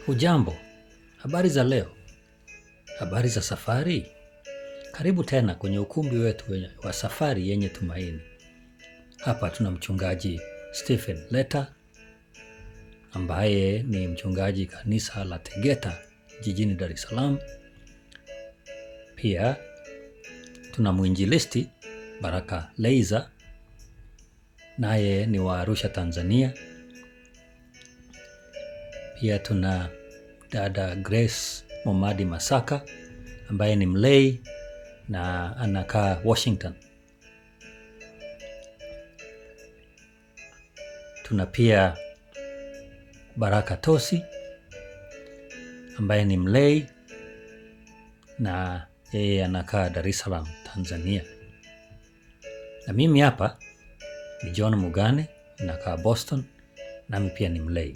Hujambo, habari za leo, habari za safari. Karibu tena kwenye ukumbi wetu wa safari yenye tumaini. Hapa tuna mchungaji Stephen Leta ambaye ni mchungaji kanisa la Tegeta jijini Dar es Salaam. Pia tuna mwinjilisti Baraka Leiza, naye ni wa Arusha, Tanzania. Pia tuna dada Grace Momadi Masaka ambaye ni mlei na anakaa Washington. Tuna pia Baraka Tosi ambaye ni mlei na yeye anakaa Dar es Salaam, Tanzania. Na mimi hapa ni John Mugane, nakaa Boston, nami pia ni mlei.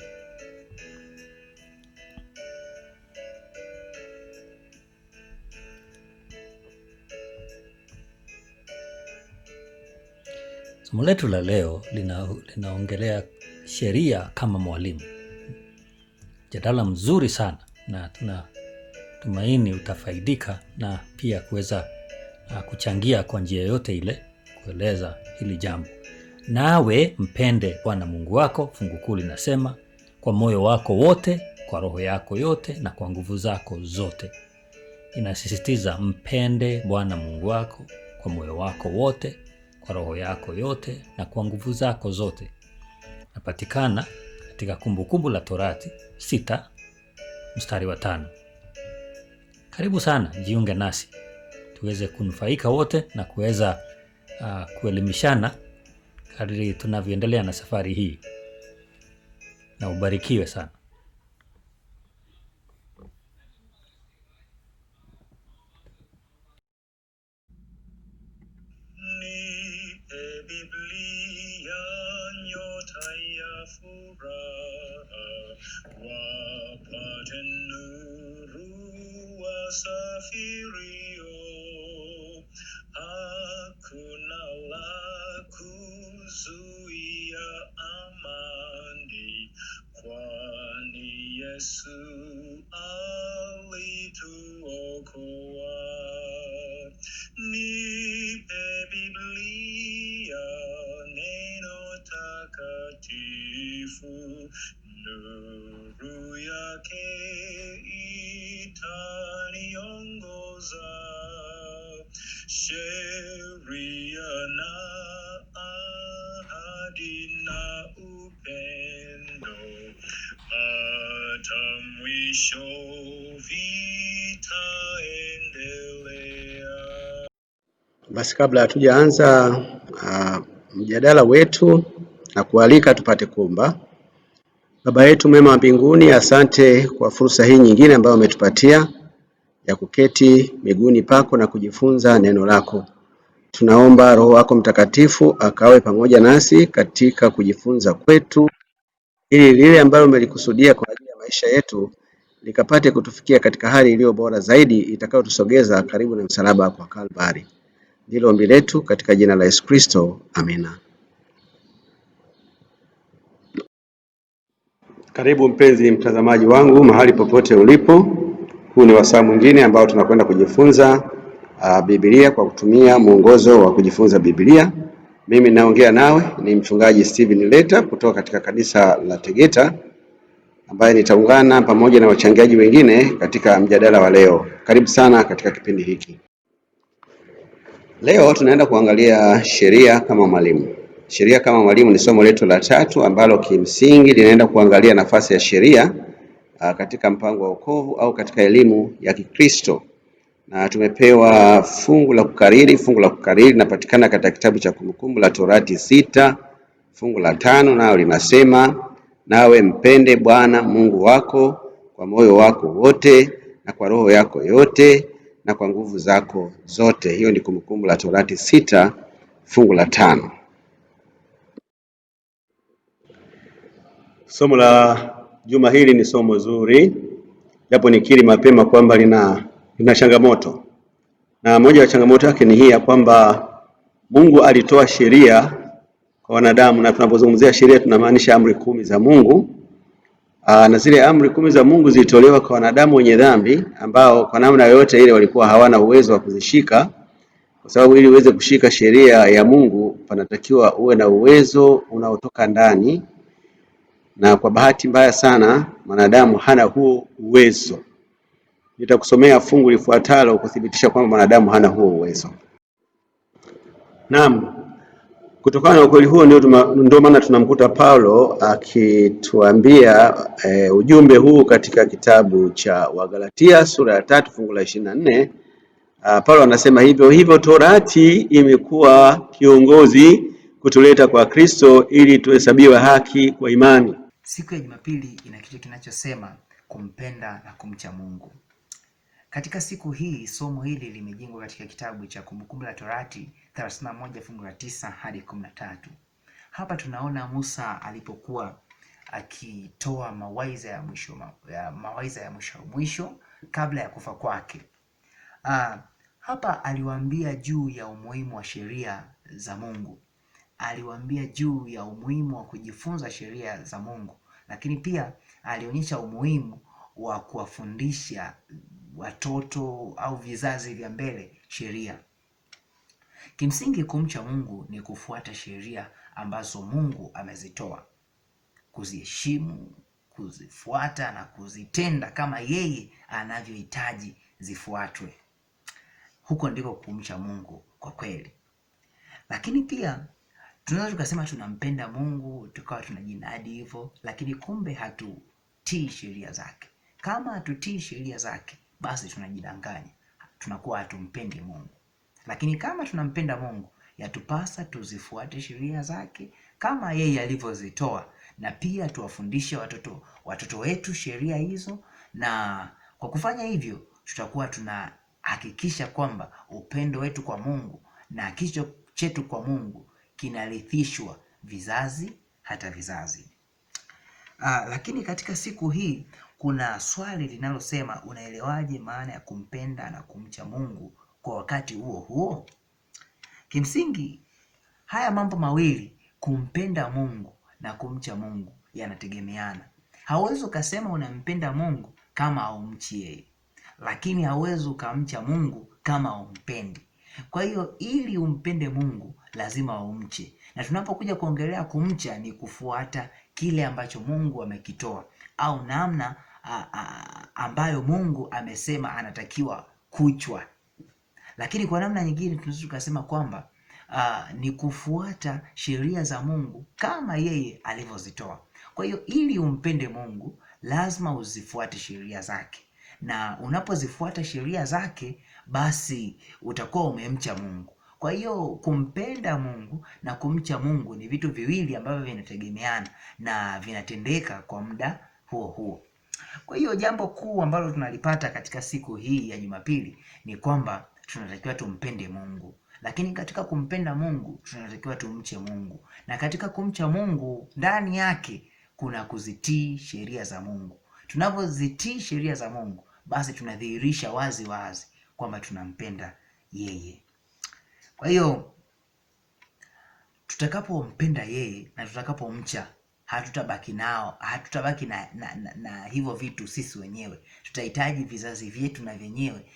Somo letu la leo linaongelea sheria kama mwalimu. Jadala mzuri sana na tunatumaini utafaidika na pia kuweza kuchangia kwa njia yoyote ile kueleza hili jambo. Nawe mpende Bwana Mungu wako, fungu kuu linasema, kwa moyo wako wote, kwa roho yako yote na kwa nguvu zako zote. Inasisitiza mpende Bwana Mungu wako kwa moyo wako wote, kwa roho yako yote na kwa nguvu zako zote. Napatikana katika Kumbukumbu la Torati 6 mstari wa 5. Karibu sana, jiunge nasi tuweze kunufaika wote na kuweza kuelimishana kadri tunavyoendelea na safari hii, na ubarikiwe sana. Nipe Biblia nyota ya furaha, wapate nuru wasafirio. Hakuna la kuzuia amani, kwani Yesu alituokoa. Nipe Biblia neno takatifu, nuru yake itaniongoza. Sheria na ahadi na upendo, hata mwisho vitaendelea. Basi kabla hatujaanza mjadala wetu na kualika tupate kuomba. Baba yetu mwema wa mbinguni, asante kwa fursa hii nyingine ambayo umetupatia ya kuketi miguuni pako na kujifunza neno lako. Tunaomba Roho wako Mtakatifu akawe pamoja nasi katika kujifunza kwetu, ili lile ambalo umelikusudia kwa ajili ya maisha yetu likapate kutufikia katika hali iliyo bora zaidi itakayotusogeza karibu na msalaba kwa Kalvari. Ndilo ombi letu katika jina la Yesu Kristo, amina. Karibu mpenzi mtazamaji wangu mahali popote ulipo. Huu ni wasaa mwingine ambao tunakwenda kujifunza Biblia kwa kutumia mwongozo wa kujifunza Biblia. Mimi naongea nawe ni mchungaji Steven Leta kutoka katika kanisa la Tegeta, ambaye nitaungana pamoja na wachangiaji wengine katika mjadala wa leo. Karibu sana katika kipindi hiki. Leo tunaenda kuangalia sheria kama mwalimu. Sheria kama mwalimu ni somo letu la tatu ambalo kimsingi linaenda kuangalia nafasi ya sheria katika mpango wa wokovu au katika elimu ya Kikristo. Na tumepewa fungu la kukariri. Fungu la kukariri linapatikana katika kitabu cha Kumbukumbu la Torati 6 fungu la 5, nao linasema, nawe mpende Bwana Mungu wako kwa moyo wako wote na kwa roho yako yote na kwa nguvu zako zote. Hiyo ni Kumbukumbu la Torati 6 fungu la 5. Somo la juma hili ni somo zuri, japo nikiri mapema kwamba lina changamoto, na moja ya changamoto yake ni hii ya kwamba Mungu alitoa sheria kwa wanadamu, na tunapozungumzia sheria tunamaanisha amri 10 za Mungu. Na zile amri 10 za Mungu zilitolewa kwa wanadamu wenye dhambi ambao kwa namna yoyote ile walikuwa hawana uwezo wa kuzishika, kwa sababu ili uweze kushika sheria ya Mungu panatakiwa uwe na uwezo unaotoka ndani, na kwa bahati mbaya sana mwanadamu hana huo uwezo. Nitakusomea fungu lifuatalo kuthibitisha kwamba mwanadamu hana huo uwezo. Naam, kutokana na ukweli huo ndio maana tunamkuta Paulo akituambia ujumbe huu katika kitabu cha Wagalatia sura ya 3 fungu la 24. Paulo anasema hivyo hivyo, Torati imekuwa kiongozi kutuleta kwa Kristo ili tuhesabiwe haki kwa imani. Siku ya Jumapili ina kichwa kinachosema kumpenda na kumcha Mungu. Katika siku hii, somo hili limejengwa katika kitabu cha Kumbukumbu la Torati 31 fungu la 9 hadi 13. Hapa tunaona Musa alipokuwa akitoa mawaidha ya mwisho, mwisho kabla ya kufa kwake. Hapa aliwaambia juu ya umuhimu wa sheria za Mungu. Aliwaambia juu ya umuhimu wa kujifunza sheria za Mungu, lakini pia alionyesha umuhimu wa kuwafundisha watoto au vizazi vya mbele sheria. Kimsingi, kumcha Mungu ni kufuata sheria ambazo Mungu amezitoa, kuziheshimu, kuzifuata na kuzitenda kama yeye anavyohitaji zifuatwe. Huko ndiko kumcha Mungu kwa kweli. Lakini pia tunaweza tukasema tunampenda Mungu tukawa tunajinadi hivyo, lakini kumbe hatutii sheria zake. Kama hatutii sheria zake, basi tunajidanganya, tunakuwa hatumpendi Mungu. Lakini kama tunampenda Mungu, yatupasa tuzifuate sheria zake kama yeye alivyozitoa, na pia tuwafundishe watoto wetu sheria hizo, na kwa kufanya hivyo tutakuwa tunahakikisha kwamba upendo wetu kwa Mungu na kicho chetu kwa Mungu kinarithishwa vizazi hata vizazi. Lakini katika siku hii kuna swali linalosema, unaelewaje maana ya kumpenda na kumcha Mungu kwa wakati huo huo? Kimsingi haya mambo mawili, kumpenda Mungu na kumcha Mungu, yanategemeana. Hauwezi ukasema unampenda Mungu kama haumchi yeye, lakini hauwezi ukamcha Mungu kama haumpendi. Kwa hiyo ili umpende Mungu lazima umche. Na tunapokuja kuongelea kumcha ni kufuata kile ambacho Mungu amekitoa au namna ambayo Mungu amesema anatakiwa kuchwa. Lakini kwa namna nyingine tunaweza tukasema kwamba ni kufuata sheria za Mungu kama yeye alivyozitoa. Kwa hiyo ili umpende Mungu lazima uzifuate sheria zake, na unapozifuata sheria zake basi utakuwa umemcha Mungu. Kwa hiyo kumpenda Mungu na kumcha Mungu ni vitu viwili ambavyo vinategemeana na vinatendeka kwa muda huo huo. Kwa hiyo jambo kuu ambalo tunalipata katika siku hii ya Jumapili ni kwamba tunatakiwa tumpende Mungu. Lakini katika kumpenda Mungu tunatakiwa tumche Mungu. Na katika kumcha Mungu ndani yake kuna kuzitii sheria za Mungu. Tunapozitii sheria za Mungu basi tunadhihirisha wazi wazi kwamba tunampenda yeye. Kwa hiyo tutakapompenda yeye na tutakapomcha, hatutabaki nao, hatutabaki na hivyo vitu sisi wenyewe. Tutahitaji vizazi vyetu na vyenyewe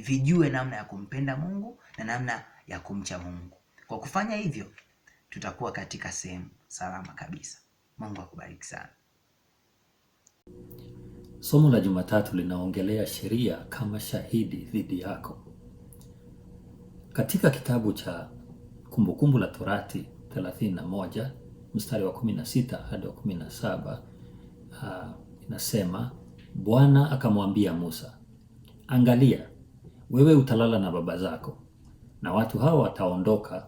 vijue namna ya kumpenda Mungu na namna ya kumcha Mungu. Kwa kufanya hivyo tutakuwa katika sehemu salama kabisa. Mungu akubariki sana. Somo la Jumatatu linaongelea sheria kama shahidi dhidi yako. Katika kitabu cha Kumbukumbu la Torati 31 mstari wa 16 hadi wa 17, inasema, Bwana akamwambia Musa, angalia, wewe utalala na baba zako, na watu hawa wataondoka,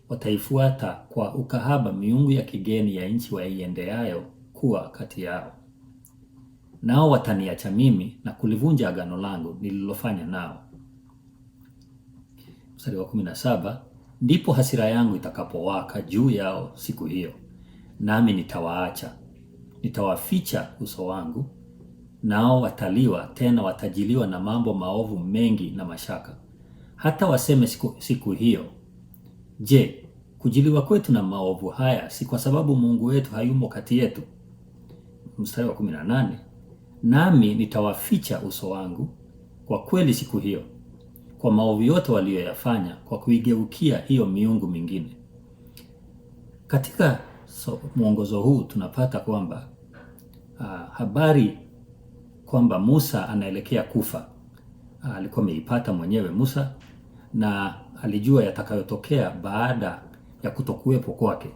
wataifuata kwa ukahaba miungu ya kigeni ya nchi waiendeayo kuwa kati yao. Nao wataniacha mimi na kulivunja agano langu nililofanya nao. Mstari wa 17, ndipo hasira yangu itakapowaka juu yao siku hiyo, nami nitawaacha, nitawaficha uso wangu, nao wataliwa tena, watajiliwa na mambo maovu mengi na mashaka, hata waseme siku hiyo, je, kujiliwa kwetu na maovu haya si kwa sababu Mungu wetu hayumo kati yetu? mstari wa 18, nami nitawaficha uso wangu kwa kweli siku hiyo, kwa maovu yote waliyoyafanya, kwa kuigeukia hiyo miungu mingine. Katika mwongozo huu tunapata kwamba habari kwamba Musa anaelekea kufa alikuwa ameipata mwenyewe Musa, na alijua yatakayotokea baada ya kutokuwepo kwake.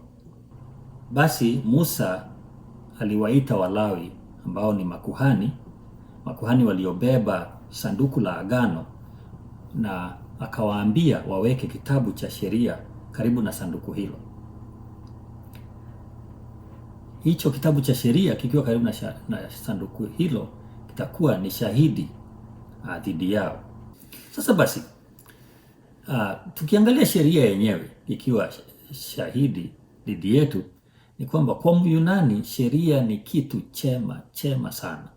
Basi Musa aliwaita Walawi ambao ni makuhani, makuhani waliobeba sanduku la agano, na akawaambia waweke kitabu cha sheria karibu na sanduku hilo. Hicho kitabu cha sheria kikiwa karibu na sanduku hilo kitakuwa ni shahidi dhidi yao. Sasa basi, tukiangalia sheria yenyewe ikiwa shahidi dhidi yetu, ni kwamba kwa Myunani sheria ni kitu chema chema sana,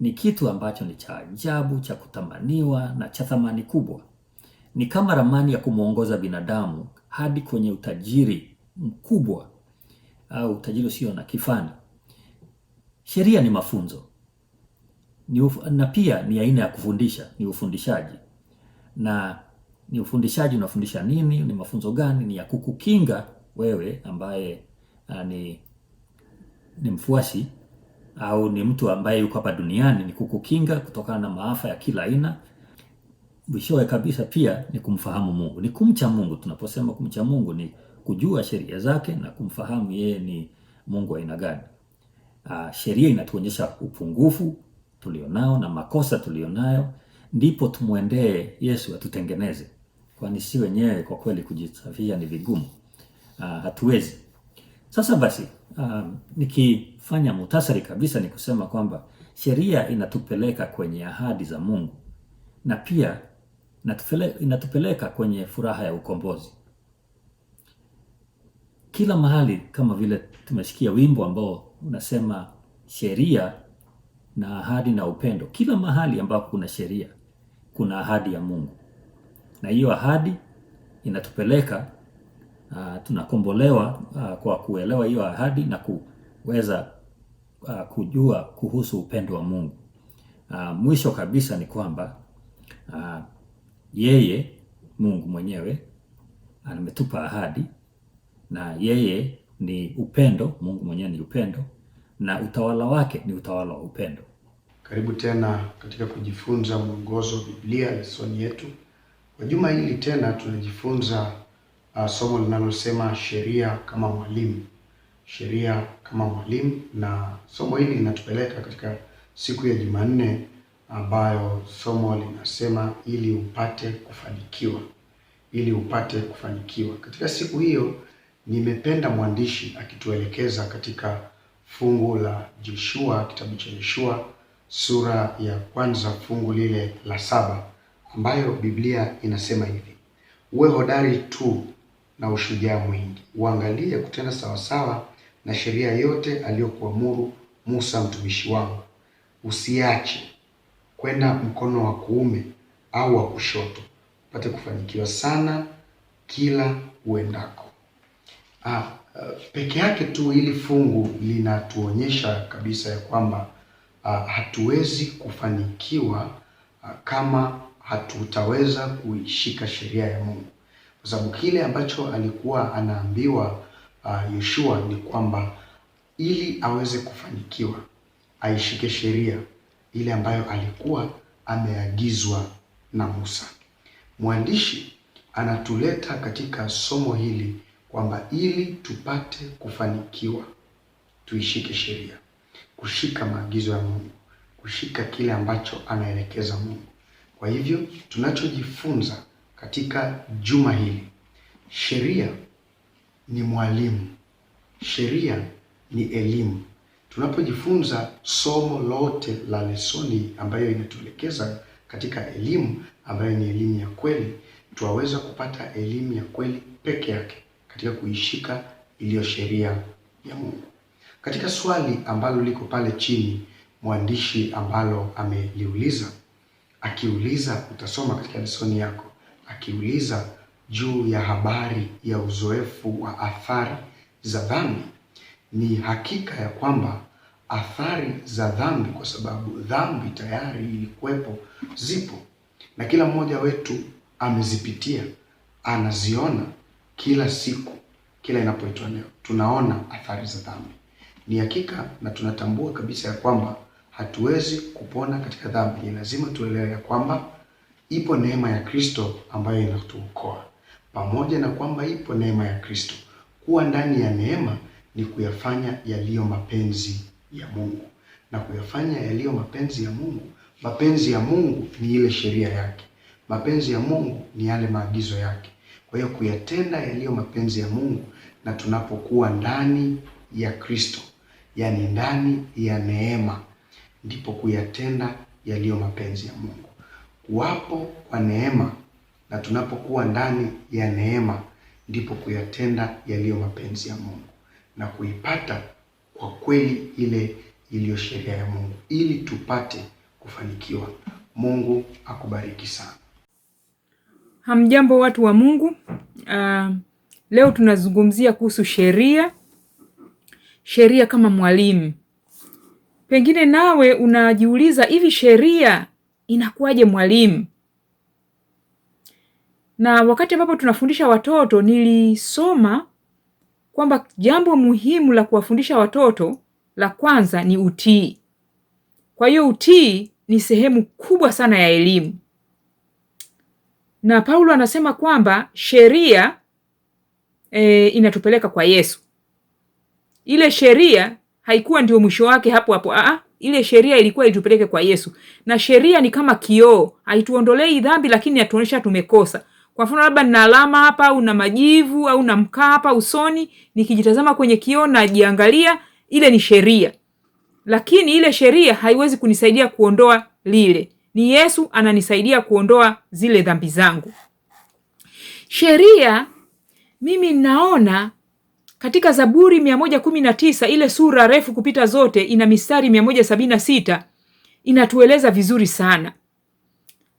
ni kitu ambacho ni cha ajabu, cha kutamaniwa na cha thamani kubwa. Ni kama ramani ya kumwongoza binadamu hadi kwenye utajiri mkubwa au utajiri usio na kifani. Sheria ni mafunzo na pia ni aina ya kufundisha, ni ufundishaji. Na ni ufundishaji, unafundisha nini? Ni mafunzo gani? Ni ya kukukinga wewe ambaye ni mfuasi au ni mtu ambaye yuko hapa duniani, ni kukukinga kutokana na maafa ya kila aina. Mwishowe kabisa pia ni kumfahamu Mungu, ni kumcha Mungu. Tunaposema kumcha Mungu ni kujua sheria zake na kumfahamu yeye ni Mungu aina gani. Sheria inatuonyesha upungufu tulionao na makosa tulionayo, ndipo tumwendee Yesu atutengeneze, kwani si wenyewe kwa kweli kujisafisha ni vigumu, hatuwezi. Sasa basi, nikifanya muhtasari kabisa ni kusema kwamba sheria inatupeleka kwenye ahadi za Mungu na pia inatupeleka kwenye furaha ya ukombozi. Kila mahali, kama vile tumesikia wimbo ambao unasema sheria na ahadi na upendo. Kila mahali ambapo kuna sheria kuna ahadi ya Mungu, na hiyo ahadi inatupeleka tunakombolewa kwa kuelewa hiyo ahadi na kuweza kujua kuhusu upendo wa Mungu. Mwisho kabisa ni kwamba yeye Mungu mwenyewe ametupa ahadi, na yeye ni upendo. Mungu mwenyewe ni upendo, na utawala wake ni utawala wa upendo. Karibu tena katika kujifunza mwongozo wa Biblia, lesoni yetu kwa juma hili. Tena tunajifunza somo linalosema sheria kama mwalimu, sheria kama mwalimu. Na somo hili linatupeleka katika siku ya Jumanne ambayo somo linasema ili upate kufanikiwa, ili upate kufanikiwa. Katika siku hiyo nimependa mwandishi akituelekeza katika fungu la Joshua, kitabu cha Joshua sura ya kwanza fungu lile la 7, ambayo Biblia inasema hivi: uwe hodari tu na ushujaa mwingi, uangalie kutenda sawasawa na sheria yote aliyokuamuru Musa mtumishi wangu, usiache kwenda mkono wa kuume au wa kushoto, upate kufanikiwa sana kila uendako. Peke yake tu hili fungu linatuonyesha kabisa ya kwamba hatuwezi kufanikiwa kama hatutaweza kuishika sheria ya Mungu. Kwa sababu kile ambacho alikuwa anaambiwa Yoshua ni kwamba ili aweze kufanikiwa aishike sheria ile ambayo alikuwa ameagizwa na Musa. Mwandishi anatuleta katika somo hili kwamba ili tupate kufanikiwa tuishike sheria, kushika maagizo ya Mungu, kushika kile ambacho anaelekeza Mungu. Kwa hivyo tunachojifunza katika juma hili, sheria ni mwalimu, sheria ni elimu. Tunapojifunza somo lote la lesoni ambayo inatuelekeza katika elimu ambayo ni elimu ya kweli, twaweza kupata elimu ya kweli peke yake katika kuishika iliyo sheria ya Mungu. Katika swali ambalo liko pale chini, mwandishi ambalo ameliuliza, akiuliza, utasoma katika lesoni yako, akiuliza juu ya habari ya uzoefu wa athari za dhambi, ni hakika ya kwamba Athari za dhambi, kwa sababu dhambi tayari ilikuwepo, zipo na kila mmoja wetu amezipitia, anaziona kila siku, kila inapoitwa leo tunaona athari za dhambi. Ni hakika na tunatambua kabisa ya kwamba hatuwezi kupona katika dhambi. Ni lazima tuelewe ya kwamba ipo neema ya Kristo ambayo inatuokoa. Pamoja na kwamba ipo neema ya Kristo, kuwa ndani ya neema ni kuyafanya yaliyo mapenzi ya Mungu, na kuyafanya yaliyo mapenzi ya Mungu, mapenzi ya Mungu ni ile sheria yake, mapenzi ya Mungu ni yale maagizo yake. Kwa hiyo kuyatenda yaliyo mapenzi ya Mungu, na tunapokuwa ndani ya Kristo, yaani ndani ya neema, ndipo kuyatenda yaliyo mapenzi ya Mungu. Kuwapo kwa neema na tunapokuwa ndani ya neema, ndipo kuyatenda yaliyo mapenzi ya Mungu na kuipata kwa kweli ile iliyo sheria ya Mungu, ili tupate kufanikiwa. Mungu akubariki sana. Hamjambo watu wa Mungu. Leo tunazungumzia kuhusu sheria, sheria kama mwalimu. Pengine nawe unajiuliza hivi, sheria inakuwaje mwalimu? Na wakati ambapo tunafundisha watoto, nilisoma kwamba jambo muhimu la kuwafundisha watoto la kwanza ni utii. Kwa hiyo utii ni sehemu kubwa sana ya elimu, na Paulo anasema kwamba sheria inatupeleka kwa Yesu. Ile sheria haikuwa ndio mwisho wake hapo hapo. Ile sheria ilikuwa itupeleke kwa Yesu, na sheria ni kama kioo, haituondolei dhambi, lakini inatuonyesha tumekosa. Kwa mfano, labda nina alama hapa au na majivu au na mkaa hapa usoni, nikijitazama kwenye kioo najiangalia, ile ni sheria, lakini ile sheria haiwezi kunisaidia kuondoa lile. Ni Yesu ananisaidia kuondoa zile dhambi zangu. Sheria mimi naona katika Zaburi 119 ile sura refu kupita zote, ina mistari 176 inatueleza vizuri sana.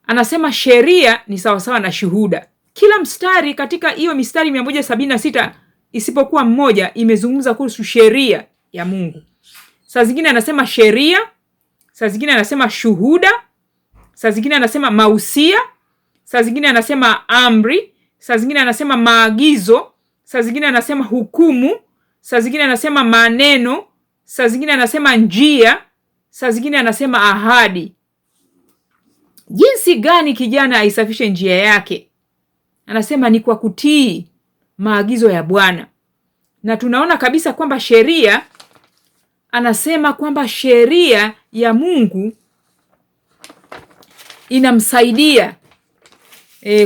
Anasema sheria ni sawasawa na shuhuda. Kila mstari katika hiyo mistari 176 isipokuwa mmoja imezungumza kuhusu sheria ya Mungu. Saa zingine anasema sheria, saa zingine anasema shuhuda, saa zingine anasema mausia, saa zingine anasema amri, saa zingine anasema maagizo, saa zingine anasema hukumu, saa zingine anasema maneno, saa zingine anasema njia, saa zingine anasema ahadi. Jinsi gani kijana aisafishe njia yake? Anasema ni kwa kutii maagizo ya Bwana. Na tunaona kabisa kwamba sheria, anasema kwamba sheria ya Mungu inamsaidia.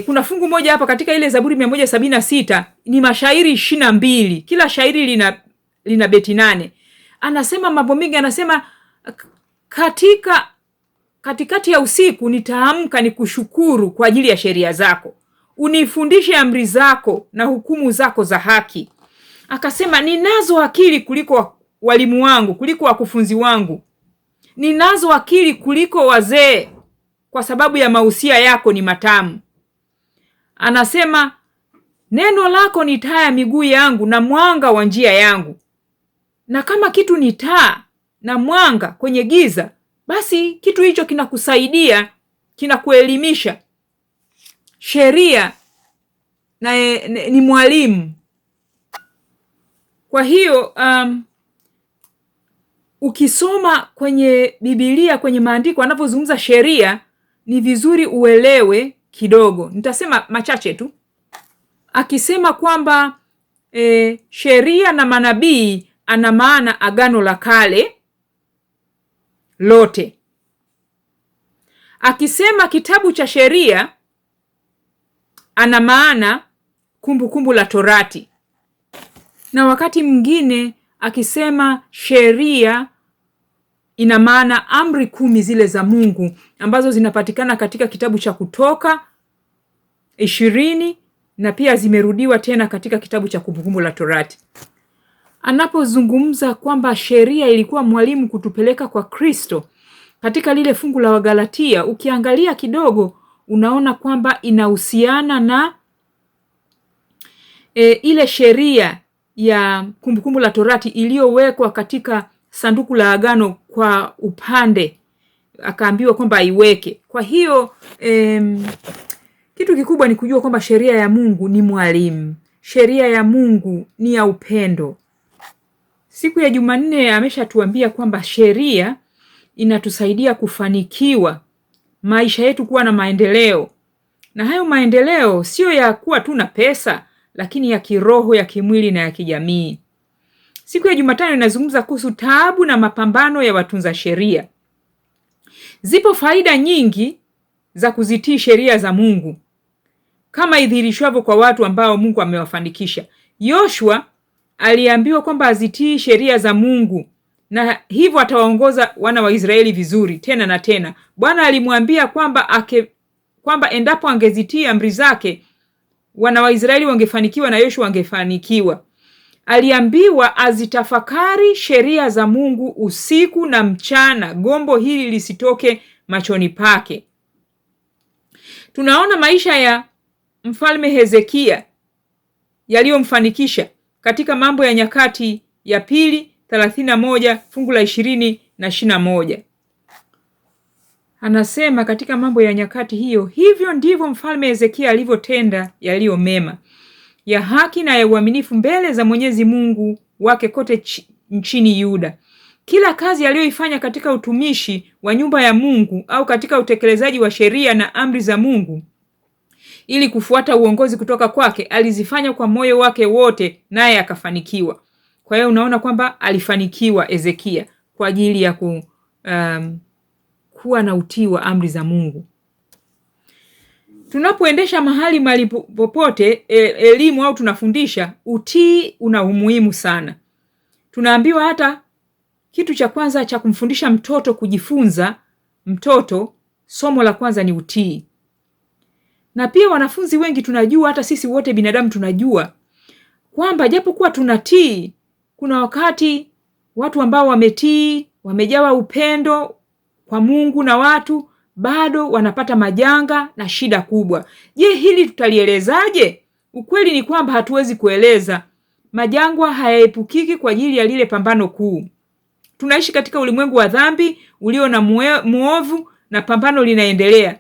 Kuna fungu moja hapa katika ile Zaburi 176 ni mashairi 22. Kila shairi lina beti 8. Anasema mambo mengi, anasema katikati ya usiku nitaamka nikushukuru kwa ajili ya sheria zako. Unifundishe amri zako na hukumu zako za haki. Akasema ninazo akili kuliko walimu wangu, kuliko wakufunzi wangu. Ninazo akili kuliko wazee, kwa sababu ya mausia yako ni matamu. Anasema neno lako ni taa ya miguu yangu na mwanga wa njia yangu. Na kama kitu ni taa na mwanga kwenye giza, basi kitu hicho kinakusaidia, kinakuelimisha. Sheria na ni mwalimu. Kwa hiyo ukisoma kwenye Biblia, kwenye maandiko anapozungumza sheria, ni vizuri uelewe kidogo. Nitasema machache tu. Akisema kwamba sheria na manabii, ana maana Agano la Kale lote. Akisema kitabu cha sheria, ana maana Kumbukumbu la Torati. Na wakati mwingine akisema sheria ina maana amri 10 zile za Mungu ambazo zinapatikana katika kitabu cha Kutoka 20 na pia zimerudiwa tena katika kitabu cha Kumbukumbu la Torati. Anapozungumza kwamba sheria ilikuwa mwalimu kutupeleka kwa Kristo, katika lile fungu la Wagalatia ukiangalia kidogo unaona kwamba inahusiana na ile sheria ya Kumbukumbu la Torati iliyowekwa katika sanduku la agano kwa upande, akaambiwa kwamba aiweke. Kwa hiyo kitu kikubwa ni kujua kwamba sheria ya Mungu ni mwalimu, sheria ya Mungu ni ya upendo. Siku ya Jumanne ameshatuambia kwamba sheria inatusaidia kufanikiwa maisha yetu, kuwa na maendeleo, na hayo maendeleo siyo ya kuwa tu na pesa, lakini ya kiroho, ya kimwili na ya kijamii. Siku ya Jumatano inazungumza kuhusu taabu na mapambano ya watunza sheria. Zipo faida nyingi za kuzitii sheria za Mungu kama idhihirishwavyo kwa watu ambao Mungu amewafanikisha. Yoshua aliambiwa kwamba azitii sheria za Mungu na hivyo atawaongoza wana wa Israeli vizuri tena na tena. Bwana alimwambia kwamba endapo angezitii amri zake wana wa Israeli wangefanikiwa na Yoshua angefanikiwa. Aliambiwa azitafakari sheria za Mungu usiku na mchana, gombo hili lisitoke machoni pake. Tunaona maisha ya Mfalme Hezekia yaliyomfanikisha katika Mambo ya Nyakati ya Pili 31 fungu la 20 na 21. Anasema katika Mambo ya Nyakati hiyo, hivyo ndivyo Mfalme Hezekia alivyotenda yaliyo mema, ya haki na ya uaminifu mbele za Mwenyezi Mungu wake kote nchini Yuda. Kila kazi aliyoifanya katika utumishi wa nyumba ya Mungu au katika utekelezaji wa sheria na amri za Mungu ili kufuata uongozi kutoka kwake, alizifanya kwa moyo wake wote, naye akafanikiwa. Kwa hiyo unaona kwamba alifanikiwa Hezekia kwa ajili ya kuwa na utii wa amri za Mungu. Tunapoendesha mahali mali popote elimu au tunafundisha, utii una umuhimu sana. Tunaambiwa hata kitu cha kwanza cha kumfundisha mtoto kujifunza, mtoto somo la kwanza ni utii. Na pia wanafunzi wengi tunajua, hata sisi wote binadamu tunajua kwamba japokuwa tunatii, kuna wakati watu ambao wametii, wamejawa upendo kwa Mungu na watu, bado wanapata majanga na shida kubwa. Je, hili tutalielezaje? Ukweli ni kwamba hatuwezi kueleza. Majangwa hayaepukiki kwa ajili ya lile pambano kuu. Tunaishi katika ulimwengu wa dhambi ulio na muovu na pambano linaendelea.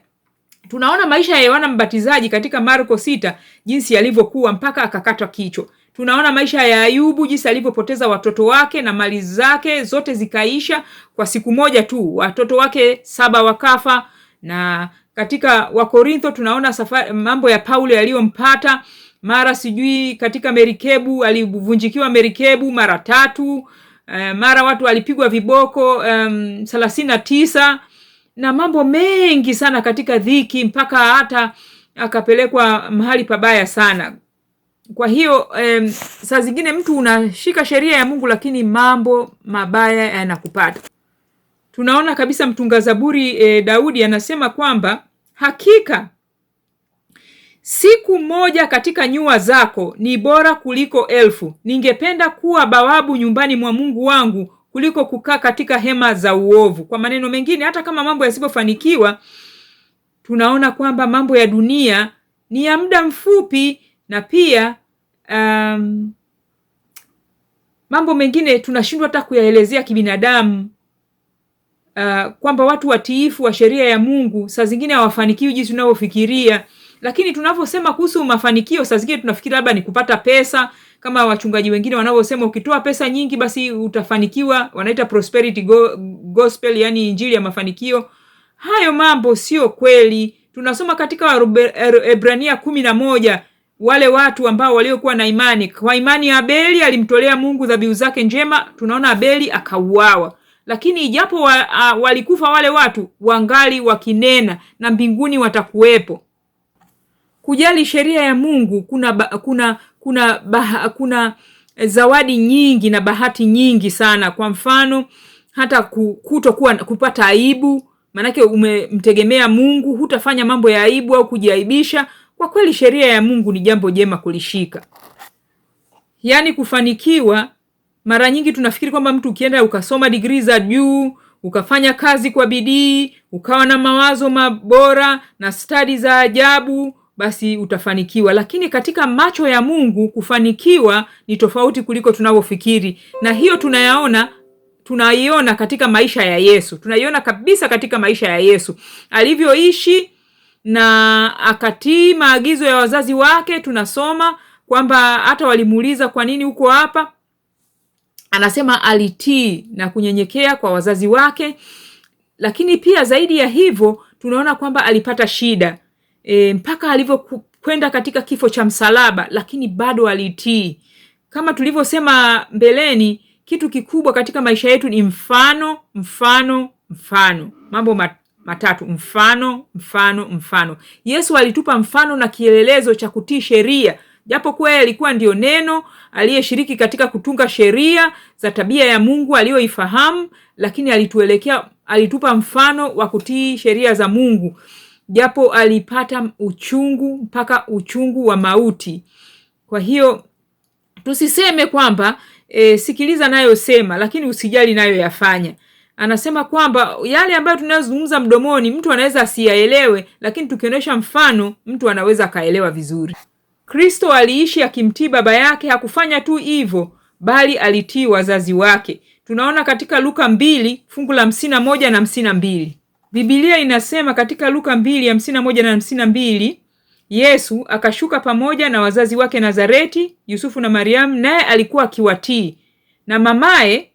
Tunaona maisha ya Yohana Mbatizaji katika Marko 6 jinsi yalivyokuwa mpaka akakatwa kichwa. Tunaona maisha ya Ayubu jinsi alivyopoteza watoto wake na mali zake zote zikaisha kwa siku moja tu. Watoto wake 7 wakafa. Na katika Wakorintho tunaona mambo ya Paulo yaliyompata, mara sijui katika merikebu alivunjikiwa merikebu mara 3, mara watu walipigwa viboko 39 na mambo mengi sana katika dhiki, mpaka hata akapelekwa mahali pabaya sana. Kwa hiyo saa zingine mtu unashika sheria ya Mungu lakini mambo mabaya yanakupata. Tunaona kabisa mtunga Zaburi Daudi anasema kwamba hakika siku moja katika nyua zako ni bora kuliko 1000. Ningependa kuwa bawabu nyumbani mwa Mungu wangu kuliko kukaa katika hema za uovu. Kwa maneno mengine, hata kama mambo yasipofanikiwa, tunaona kwamba mambo ya dunia ni ya muda mfupi, na pia mambo mengine tunashindwa hata kuyaelezea kibinadamu. Kwamba watu watiifu wa sheria ya Mungu saa zingine hawafanikiwi jinsi tunavyofikiria. Lakini tunavyosema kuhusu mafanikio saa zingine tunafikiri labda ni kupata pesa, kama wachungaji wengine wanavyosema ukitoa pesa nyingi basi utafanikiwa, wanaita prosperity gospel, yani injili ya mafanikio. Hayo mambo sio kweli. Tunasoma katika Ebrania 11 wale watu ambao waliokuwa na imani. Kwa imani Abeli alimtolea Mungu dhabihu zake njema, tunaona Abeli akauawa. Lakini ijapo walikufa wale watu, wangali wakinena na mbinguni watakuwepo. Kujali sheria ya Mungu kuna zawadi nyingi na bahati nyingi sana. Kwa mfano, hata kutokuwa kupata aibu, manake umemtegemea Mungu, hutafanya mambo ya aibu au kujiaibisha. Kwa kweli sheria ya Mungu ni jambo jema kulishika. Yaani kufanikiwa, mara nyingi tunafikiri kwamba mtu ukienda ukasoma degree za juu, ukafanya kazi kwa bidii, ukawa na mawazo mabora na stadi za ajabu, basi utafanikiwa. Lakini katika macho ya Mungu kufanikiwa ni tofauti kuliko tunavyofikiri. Na hiyo tunayaona Tunaiona katika maisha ya Yesu, tunaiona kabisa katika maisha ya Yesu alivyoishi na akatii maagizo ya wazazi wake. Tunasoma kwamba hata walimuuliza kwa nini uko hapa, anasema alitii na kunyenyekea kwa wazazi wake. Lakini pia zaidi ya hivyo tunaona kwamba alipata shida mpaka alivyokwenda katika kifo cha msalaba, lakini bado alitii. Kama tulivyosema mbeleni, kitu kikubwa katika maisha yetu ni mfano, mfano, mfano. Mambo matatu: mfano, mfano, mfano. Yesu alitupa mfano na kielelezo cha kutii sheria, japo kweli alikuwa ndio neno aliyeshiriki katika kutunga sheria za tabia ya Mungu aliyoifahamu, lakini alitupa mfano wa kutii sheria za Mungu, japo alipata uchungu mpaka uchungu wa mauti. Kwa hiyo tusiseme kwamba sikiliza nayosema lakini usijali nayo yafanya. Anasema kwamba yale ambayo tunayozungumza mdomoni mtu anaweza asiyaelewe, lakini tukionyesha mfano mtu anaweza akaelewa vizuri. Kristo aliishi akimtii Baba yake. Hakufanya tu hivyo, bali alitii wazazi wake. Tunaona katika Luka 2 fungu la 51 na 52. Biblia inasema katika Luka 2:51 na 52, Yesu akashuka pamoja na wazazi wake Nazareti, Yusufu na Mariamu, naye alikuwa akiwatii, na mamaye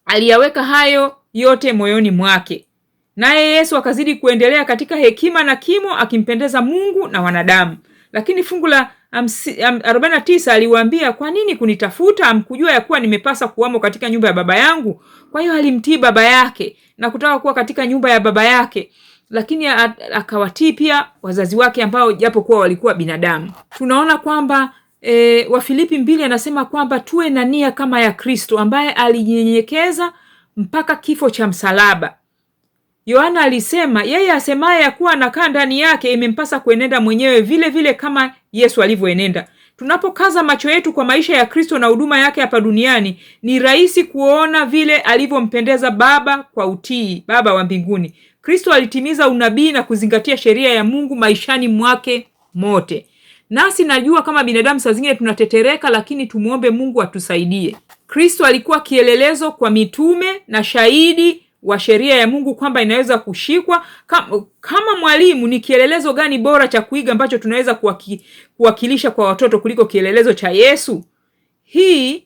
aliyaweka hayo yote moyoni mwake. Naye Yesu akazidi kuendelea katika hekima na kimo, akimpendeza Mungu na wanadamu. Lakini fungu la 49 aliwaambia, kwa nini kunitafuta? Hamkujua ya kuwa nimepasa kuwamo katika nyumba ya Baba yangu? Kwa hiyo alimtii baba yake na kutaka kuwa katika nyumba ya baba yake, lakini akawatii pia wazazi wake ambao japokuwa walikuwa binadamu. Tunaona kwamba Wafilipi 2 anasema kwamba tuwe na nia kama ya Kristo ambaye alijinyenyekeza mpaka kifo cha msalaba. Yohana alisema yeye asemaye ya kuwa anakaa ndani yake imempasa kuenenda mwenyewe vile vile kama Yesu alivyoenenda. Tunapokaza macho yetu kwa maisha ya Kristo na huduma yake hapa duniani, ni rahisi kuona vile alivyompendeza Baba kwa utii, Baba wa mbinguni. Kristo alitimiza unabii na kuzingatia sheria ya Mungu maishani mwake mote. Nasi najua kama binadamu saa zingine tunatetereka, lakini tumuombe Mungu atusaidie. Kristo alikuwa kielelezo kwa mitume na shahidi wa sheria ya Mungu kwamba inaweza kushikwa. Kama mwalimu, ni kielelezo gani bora cha kuiga ambacho tunaweza kuwakilisha kwa watoto kuliko kielelezo cha Yesu? Hii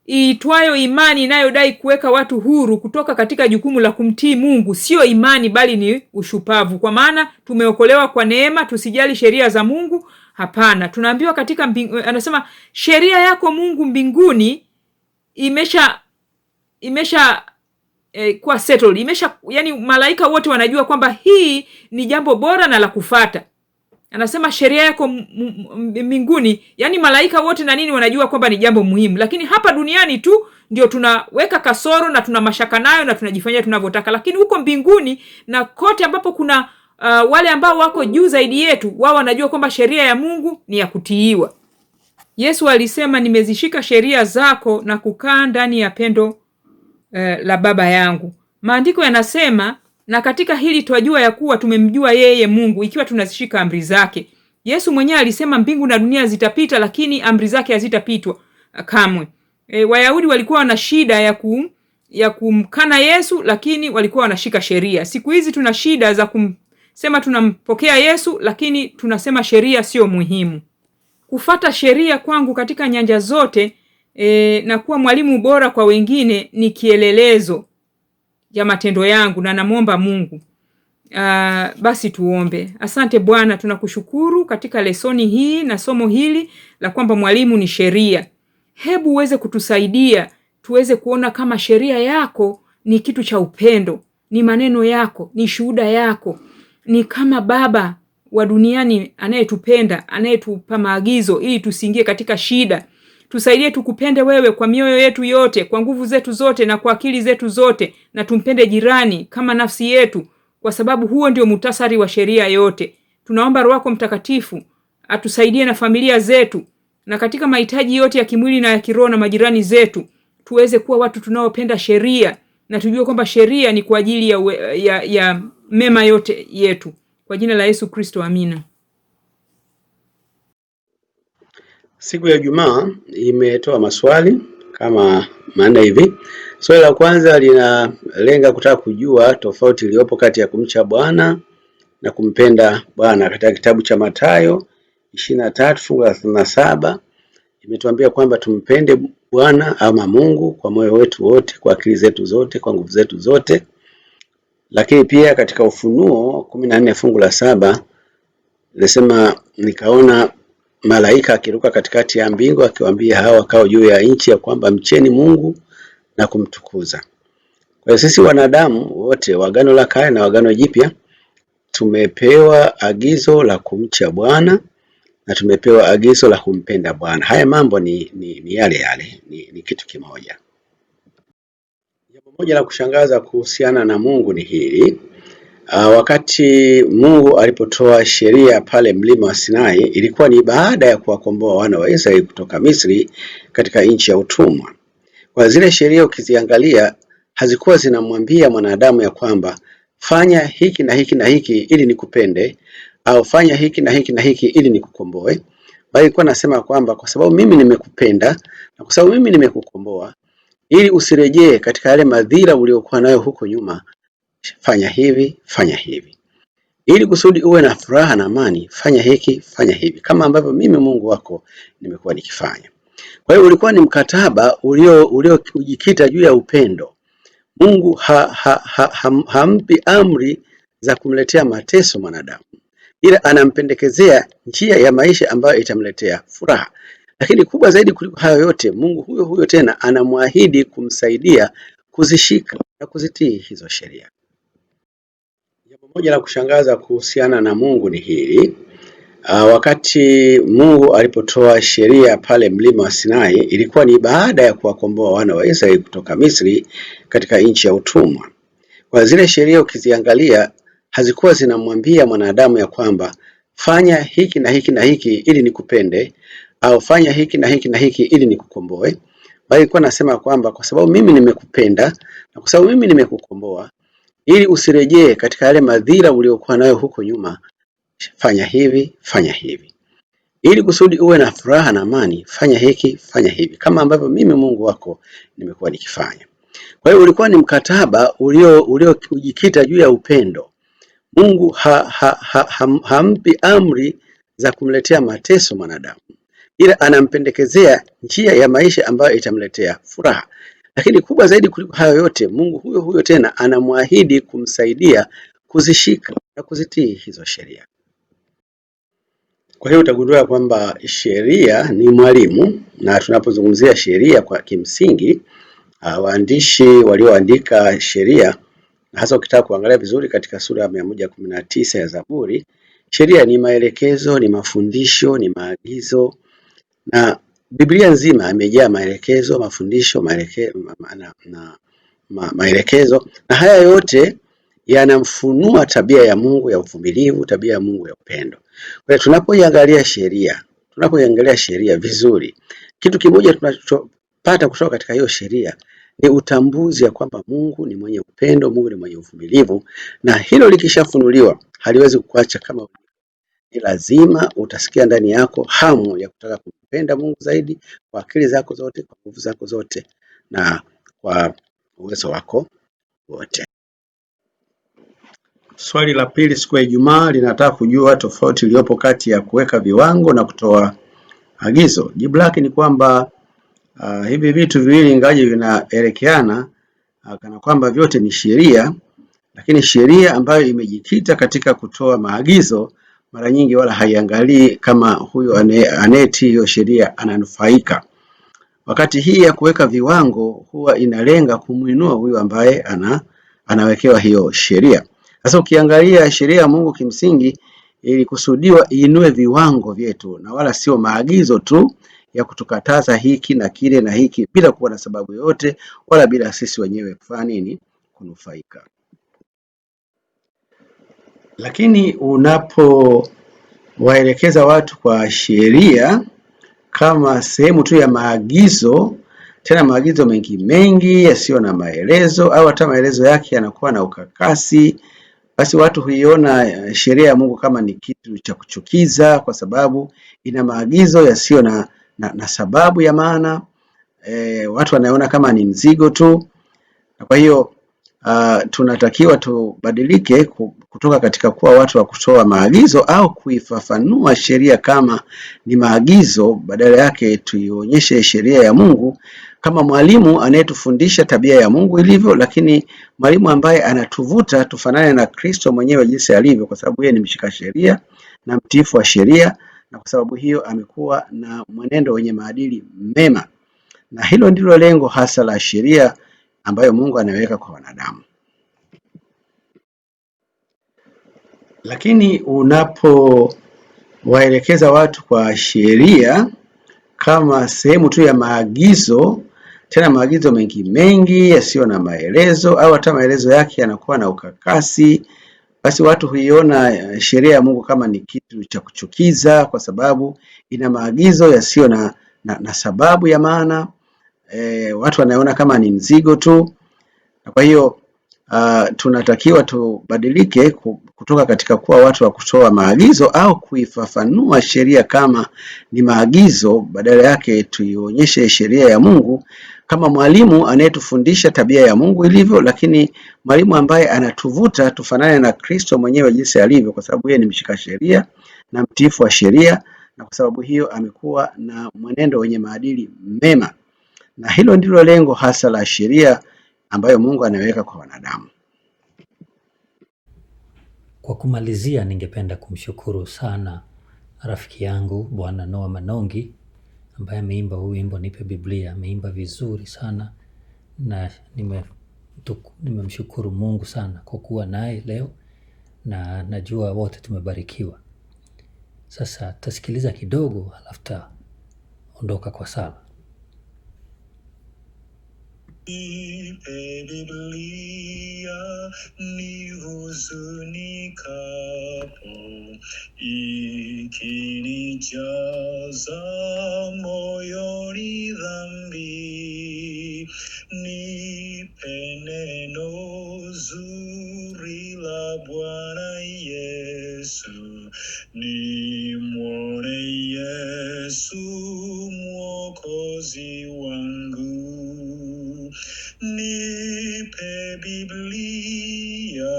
iitwayo imani inayodai kuweka watu huru kutoka katika jukumu la kumtii Mungu sio imani, bali ni ushupavu. Kwa maana tumeokolewa kwa neema, tusijali sheria za Mungu? Hapana. Tunaambiwa katika anasema sheria yako Mungu mbinguni imesha kuwa settled, imesha, yani malaika wote wanajua kwamba hii ni jambo bora na la kufata. Anasema sheria yako mbinguni, yani malaika wote na nini wanajua kwamba ni jambo muhimu, lakini hapa duniani tu ndio tunaweka kasoro na tuna mashaka nayo na tunajifanyia tunavyotaka. Lakini huko mbinguni na kote ambapo kuna wale ambao wako juu zaidi yetu, wao wanajua kwamba sheria ya Mungu ni ya kutiiwa. Yesu alisema nimezishika sheria zako na kukaa ndani ya pendo la Baba yangu. Maandiko yanasema, na katika hili twajua ya kuwa tumemjua yeye Mungu, ikiwa tunazishika amri zake. Yesu mwenyewe alisema mbingu na dunia zitapita, lakini amri zake hazitapitwa kamwe. Wayahudi walikuwa wana shida ya kumkana Yesu, lakini walikuwa wanashika sheria. Siku hizi tuna shida za kumsema tunampokea Yesu, lakini tunasema sheria sio muhimu. Kufata sheria kwangu katika nyanja zote na kuwa mwalimu bora kwa wengine ni kielelezo ya matendo yangu, na namwomba Mungu. Basi tuombe. Asante Bwana, tunakushukuru katika lesoni hii na somo hili la kwamba mwalimu ni sheria. Hebu uweze kutusaidia tuweze kuona kama sheria yako ni kitu cha upendo, ni maneno yako, ni shuhuda yako, ni kama baba wa duniani anayetupenda, anayetupa maagizo ili tusiingie katika shida. Tusaidie tukupende wewe kwa mioyo yetu yote, kwa nguvu zetu zote na kwa akili zetu zote, na tumpende jirani kama nafsi yetu, kwa sababu huo ndio muhtasari wa sheria yote. Tunaomba Roho wako Mtakatifu atusaidie na familia zetu na katika mahitaji yote ya kimwili na ya kiroho na majirani zetu, tuweze kuwa watu tunaopenda sheria na tujue kwamba sheria ni kwa ajili ya mema yote yetu. Kwa jina la Yesu Kristo, amina. Siku ya Ijumaa imetoa maswali kama manne hivi. Swali la kwanza linalenga kutaka kujua tofauti iliyopo kati ya kumcha Bwana na kumpenda Bwana. Katika kitabu cha Mathayo 23 fungu la 37 imetuambia kwamba tumpende Bwana ama Mungu kwa moyo wetu wote, kwa akili zetu zote, kwa nguvu zetu zote. Lakini pia katika Ufunuo 14 fungu la 7 ilisema, nikaona malaika akiruka katikati ya mbingu akiwaambia hawa wakao juu ya nchi ya kwamba mcheni Mungu na kumtukuza. Kwa hiyo sisi wanadamu wote wa Agano la Kale na wa Agano Jipya tumepewa agizo la kumcha Bwana na tumepewa agizo la kumpenda Bwana. Haya mambo ni yale yale, ni kitu kimoja. Jambo moja la kushangaza kuhusiana na Mungu ni hili. Wakati Mungu alipotoa sheria pale mlima wa Sinai ilikuwa ni baada ya kuwakomboa wana wa Israeli kutoka Misri katika nchi ya utumwa. Kwa zile sheria ukiziangalia hazikuwa zinamwambia mwanadamu ya kwamba fanya hiki na hiki na hiki ili nikupende au fanya hiki na hiki na hiki ili nikukomboe, bali ilikuwa nasema kwamba kwa sababu mimi nimekupenda na kwa sababu mimi nimekukomboa, ili usirejee katika yale madhira uliokuwa nayo huko nyuma, fanya hivi, fanya hivi, ili kusudi uwe na furaha na amani, fanya hiki, fanya hivi, kama ambavyo mimi Mungu wako nimekuwa nikifanya. Kwa hiyo ulikuwa ni mkataba uliojikita juu ya upendo. Mungu hampi amri za kumletea mateso mwanadamu, ila anampendekezea njia ya maisha ambayo itamletea furaha. Lakini kubwa zaidi kuliko hayo yote, Mungu huyo huyo tena anamwahidi kumsaidia kuzishika na kuzitii hizo sheria. Jambo moja la kushangaza kuhusiana na Mungu ni hili. Wakati Mungu alipotoa sheria pale mlima wa Sinai ilikuwa ni baada ya kuwakomboa wana wa Israeli kutoka Misri katika nchi ya utumwa. Kwa zile sheria ukiziangalia hazikuwa zinamwambia mwanadamu ya kwamba fanya hiki na hiki na hiki ili nikupende au fanya hiki na hiki na hiki ili nikukomboe, bali ilikuwa nasema kwamba kwa sababu mimi nimekupenda na kwa sababu mimi nimekukomboa, ili usirejee katika yale madhira uliokuwa nayo huko nyuma, fanya hivi, fanya hivi, ili kusudi uwe na furaha na amani, fanya hiki, fanya hivi, kama ambavyo mimi Mungu wako nimekuwa nikifanya. Kwa hiyo ulikuwa ni mkataba uliojikita juu ya upendo. Mungu hampi amri za kumletea mateso mwanadamu, ila anampendekezea njia ya maisha ambayo itamletea furaha. Lakini kubwa zaidi kuliko hayo yote, Mungu huyo huyo tena anamwahidi kumsaidia kuzishika na kuzitii hizo sheria. Kwa hiyo utagundua kwamba sheria ni mwalimu, na tunapozungumzia sheria kwa kimsingi, waandishi walioandika sheria, hasa ukitaka kuangalia vizuri katika sura ya 119 ya Zaburi, sheria ni maelekezo, ni mafundisho, ni maagizo, na Biblia nzima imejaa maelekezo, mafundisho, maelekezo, na haya yote yanamfunua tabia ya Mungu ya uvumilivu, tabia ya Mungu ya upendo. Kwa hiyo tunapoiangalia sheria vizuri, kitu kimoja tunachopata kutoka katika hiyo sheria ni utambuzi ya kwamba Mungu ni mwenye upendo, Mungu ni mwenye uvumilivu, na hilo likishafunuliwa haliwezi kukuacha kama ni lazima utasikia ndani yako hamu ya kutaka kumpenda Mungu zaidi kwa akili zako zote, kwa nguvu zako zote na kwa uwezo wako wote. Swali la pili siku ya Ijumaa linataka kujua tofauti iliyopo kati ya kuweka viwango na kutoa agizo. Jibu lake ni kwamba hivi vitu viwili ingawaje vinaelekeana kana kwamba vyote ni sheria, lakini sheria ambayo imejikita katika kutoa maagizo mara nyingi wala haiangalii kama huyo anayetii hiyo sheria ananufaika. Wakati hii ya kuweka viwango huwa inalenga kumwinua huyu ambaye anawekewa hiyo sheria. Sasa ukiangalia sheria ya Mungu kimsingi ilikusudiwa iinue viwango vyetu na wala sio maagizo tu ya kutukataza hiki na kile na hiki bila kuwa na sababu yoyote wala bila sisi wenyewe kufanya nini, kunufaika. Lakini unapowaelekeza watu kwa sheria kama sehemu tu ya maagizo, tena maagizo mengi mengi yasiyo na maelezo au hata maelezo yake yanakuwa na ukakasi, basi watu huiona sheria ya Mungu kama ni kitu cha kuchukiza, kwa sababu ina maagizo yasiyo na sababu ya maana. Watu wanaona kama ni mzigo tu, na kwa hiyo tunatakiwa tubadilike kutoka katika kuwa watu wa kutoa maagizo au kuifafanua sheria kama ni maagizo, badala yake tuionyeshe sheria ya Mungu kama mwalimu anayetufundisha tabia ya Mungu ilivyo, lakini mwalimu ambaye anatuvuta tufanane na Kristo mwenyewe jinsi alivyo, kwa sababu yeye ni mshika sheria na mtiifu wa sheria, na kwa sababu hiyo amekuwa na mwenendo wenye maadili mema, na hilo ndilo lengo hasa la sheria ambayo Mungu anaweka kwa wanadamu. Lakini unapowaelekeza watu kwa sheria kama sehemu tu ya maagizo, tena maagizo mengi mengi yasiyo na maelezo au hata maelezo yake yanakuwa na ukakasi, basi watu huiona sheria ya Mungu kama ni kitu cha kuchukiza, kwa sababu ina maagizo yasiyo na sababu ya maana. Watu wanaona kama ni mzigo tu, na kwa hiyo tunatakiwa tubadilike kutoka katika kuwa watu wa kutoa maagizo au kuifafanua sheria kama ni maagizo, badala yake tuionyeshe sheria ya Mungu kama mwalimu anayetufundisha tabia ya Mungu ilivyo, lakini mwalimu ambaye anatuvuta tufanane na Kristo mwenyewe jinsi alivyo, kwa sababu yeye ni mshika sheria na mtiifu wa sheria, na kwa sababu hiyo amekuwa na mwenendo wenye maadili mema, na hilo ndilo lengo hasa la sheria ambayo Mungu anaweka kwa wanadamu. Kwa kumalizia, ningependa kumshukuru sana rafiki yangu Bwana Noah Manongi ambaye ameimba huu wimbo Nipe Biblia. Ameimba vizuri sana na nimemshukuru Mungu sana kwa kuwa naye leo, na najua wote tumebarikiwa. Sasa tasikiliza kidogo, halafu taondoka kwa sala. Nipe Biblia nihuzunikapo, ikinijaza moyoni dhambi. Nipe neno zuri la Bwana Yesu, nimwone Yesu Mwokozi wangu. Nipe Biblia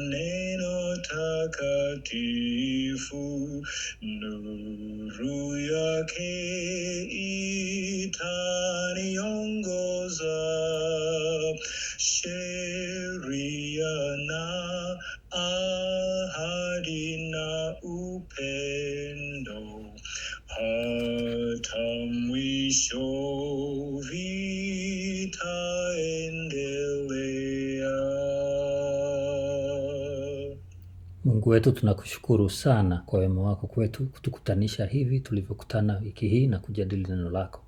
neno takatifu, nuru yake itaniongoza. Sheria na ahadi na upendo, hata mwisho vitaendelea. Mungu wetu, tunakushukuru sana kwa wema wako kwetu, kutukutanisha hivi tulivyokutana wiki hii na kujadili neno lako,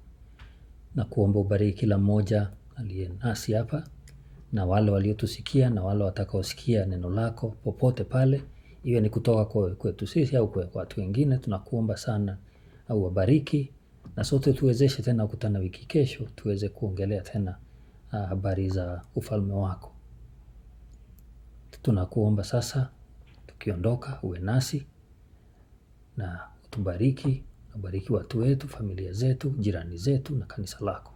na kuomba ubariki kila mmoja aliye nasi hapa na wale waliotusikia na wale watakaosikia neno lako popote pale, iwe ni kutoka kwetu sisi au kwa watu wengine. Tunakuomba sana au wabariki, na sote tuwezeshe tena kukutana wiki kesho, tuweze kuongelea tena habari za ufalme wako. Tunakuomba sasa tukiondoka, uwe nasi na utubariki, ubariki watu wetu, familia zetu, jirani zetu na kanisa lako.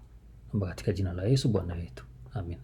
Naomba katika jina la Yesu Bwana wetu, amina.